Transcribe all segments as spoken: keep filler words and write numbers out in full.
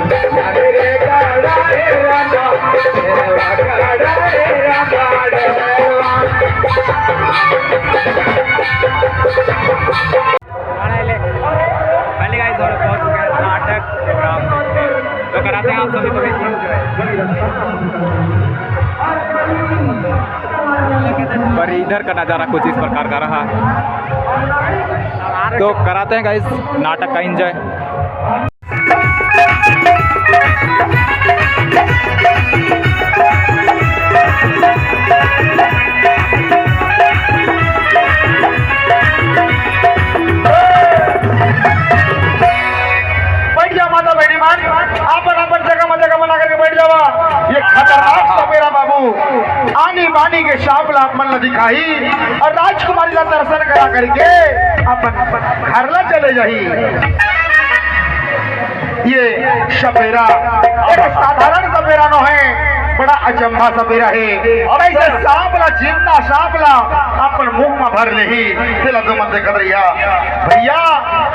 पहले गाइस, हम लोग पहुंच चुके हैं नाटक प्रोग्राम में। तो कराते हैं आप सभी को भी। पर इधर का नज़ारा कुछ इस प्रकार का रहा, तो कराते हैं गाइस नाटक का एंजॉय। बैठ जा माता बहिनी मन, अपन अपन जगह में जगह बना करके बैठ जावा। ये खतरनाक सपेरा बाबू आनी बानी के सांप ला आप मन ला दिखाही अउ राजकुमारी ला दर्शन करा करके अपन घर ला चले जाही। ये सपेरा एक साधारण सपेरा नो है, बड़ा अचंभा सपेरा है। अउ ऐसे सांप ला, जिंदा सांप ला अपन मुंह में भर लेही। तेला तो मन देखत रहिया भैया,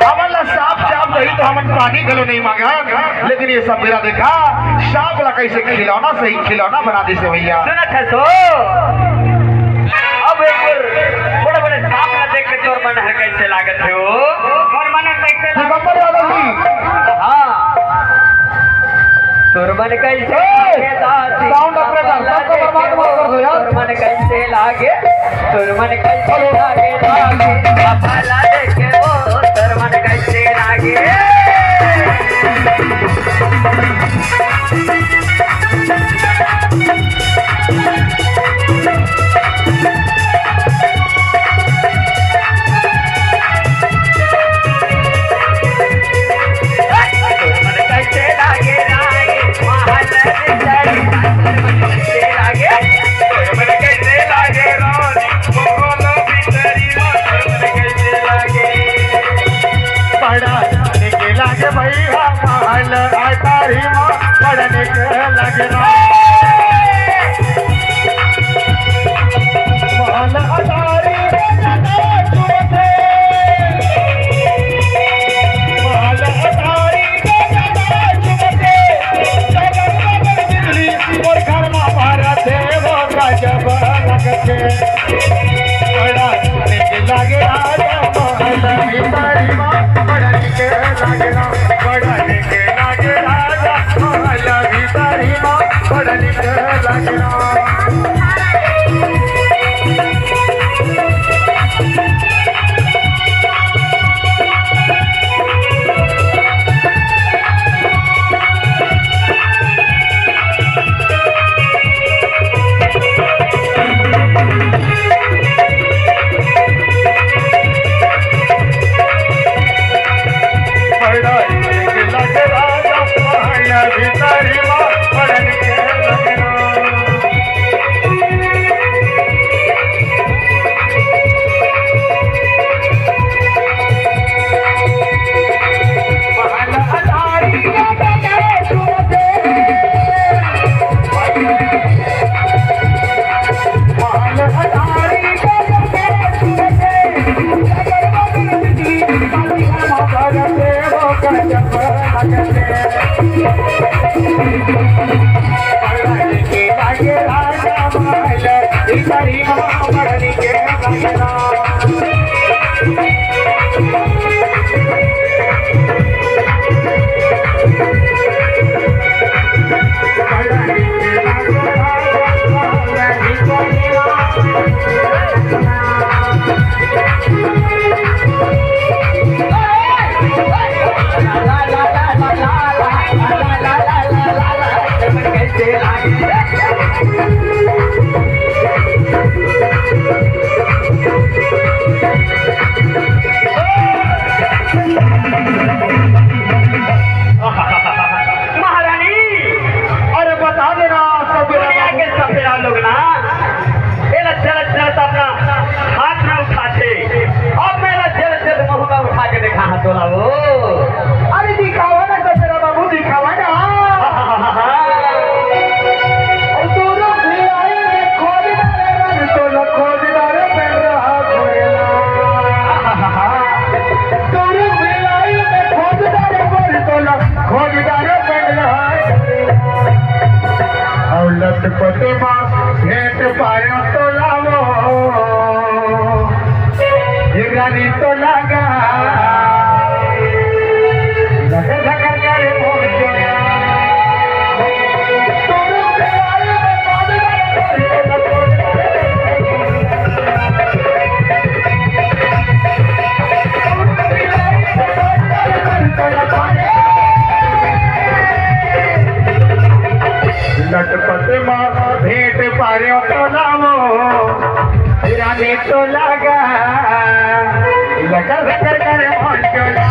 हमन ला सांप चाप दही तो हमन पानी घलो नहीं मांगन, लेकिन ये सपेरा देखा सांप ला कैसे खिलौना से ही खिलौना बना दिस हे भैया। सुनत हस हो? अब एक बड़े बड़े सांप ला देख के तोर मन हर कैसे लागत हे हो? तोर मन हर कैसे लागत हे? दिगंबर यादव जी। हाँ। तोर मन कैसे ए, लागे दादी? Sound operator, सबको बर्बाद मत कर दो यार। तोर मन कैसे लागे? तोर मन कैसे लागे दादी? बाबा ला देखे वो, तोर मन कैसे लागे? बड़ा निक लागे भैया महल अटारी मा, बड़ा निक लागे ना। महल अटारी मा जगा चुमके, महल अटारी मा जगा चुमके, जगमग बिजली मोर घर मा बरत हे वो गजब लगथे। बड़ा निक लागे राजा महल भीतरी मा, बड़ा निक लागे ना, बड़ा निक लागे राजा महल भीतरी मा, बड़ा निक लागे ना। भेंट पायो तो लावो, ये रानी तो लगा, लगा, लगा करे मोर जोड़ा। लटपट मा भेंट पार्यो तो लावो, रानी तो लगा, लगा, लगा करे मोर जोड़ा।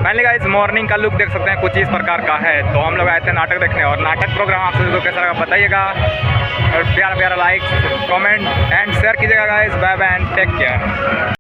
Finally guys, morning का look देख सकते हैं, कुछ इस प्रकार का है। तो हम लोग आए थे नाटक देखने, और नाटक program आप सभी को कैसा लगा बताइएगा, और प्यारा प्यारा like, comment and share कीजिएगा guys। Bye bye and take care।